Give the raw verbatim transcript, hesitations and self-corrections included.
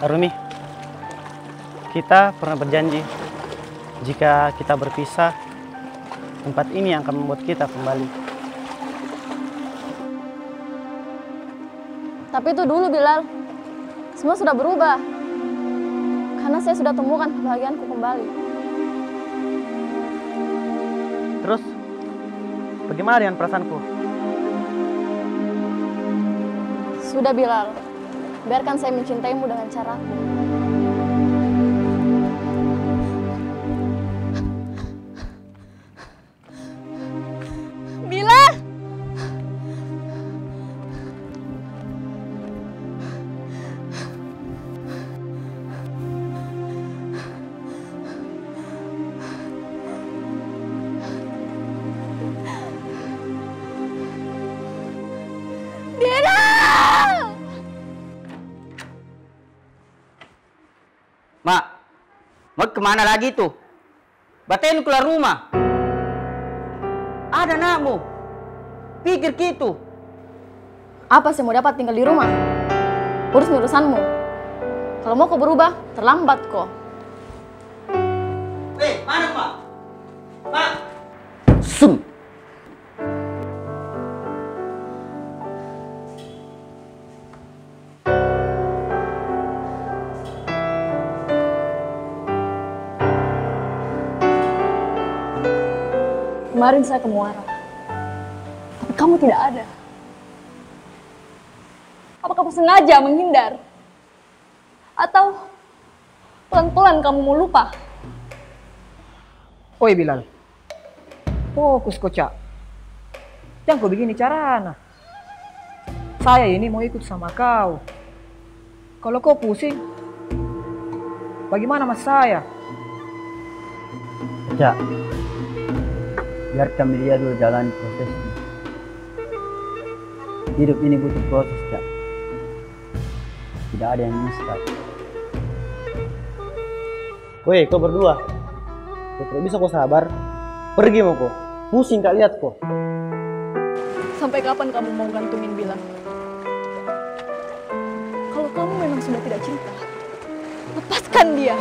Rumi, kita pernah berjanji, jika kita berpisah, tempat ini yang akan membuat kita kembali. Tapi itu dulu, Bilal. Semua sudah berubah. Karena saya sudah temukan kebahagiaanku kembali. Terus, bagaimana dengan perasaanku? Sudah, Bilal. Biarkan saya mencintaimu dengan caraku. Bilal! Bilal! Mak, mau kemana lagi tu? Baten keluar rumah. Ada anakmu. Pikir ki tu. Apa saya mau dapat tinggal di rumah? Urus urusanmu. Kalau mau ko berubah, terlambat ko. Weh, mana Mak? Mak! Sun! Kemarin saya ke Muara, tapi kamu tidak ada. Apa kamu sengaja menghindar? Atau pelan-pelan kamu mau lupa? Oi Bilal, fokus ko, Cak. Jangko begini carana. Saya ini mau ikut sama kau. Kalau kau pusing, bagaimana mas saya? Cak, biarkan media dulu jalani prosesnya. Hidup ini butuh proses, Cak. Tidak ada yang instan. Weh, kau berdua. Kau tidak bisa kau sabar? Pergi mau kau. Pusing ka lihat kau. Sampai kapan kamu mau gantungin Bilal? Kalau kamu memang sudah tidak cinta, lepaskan dia.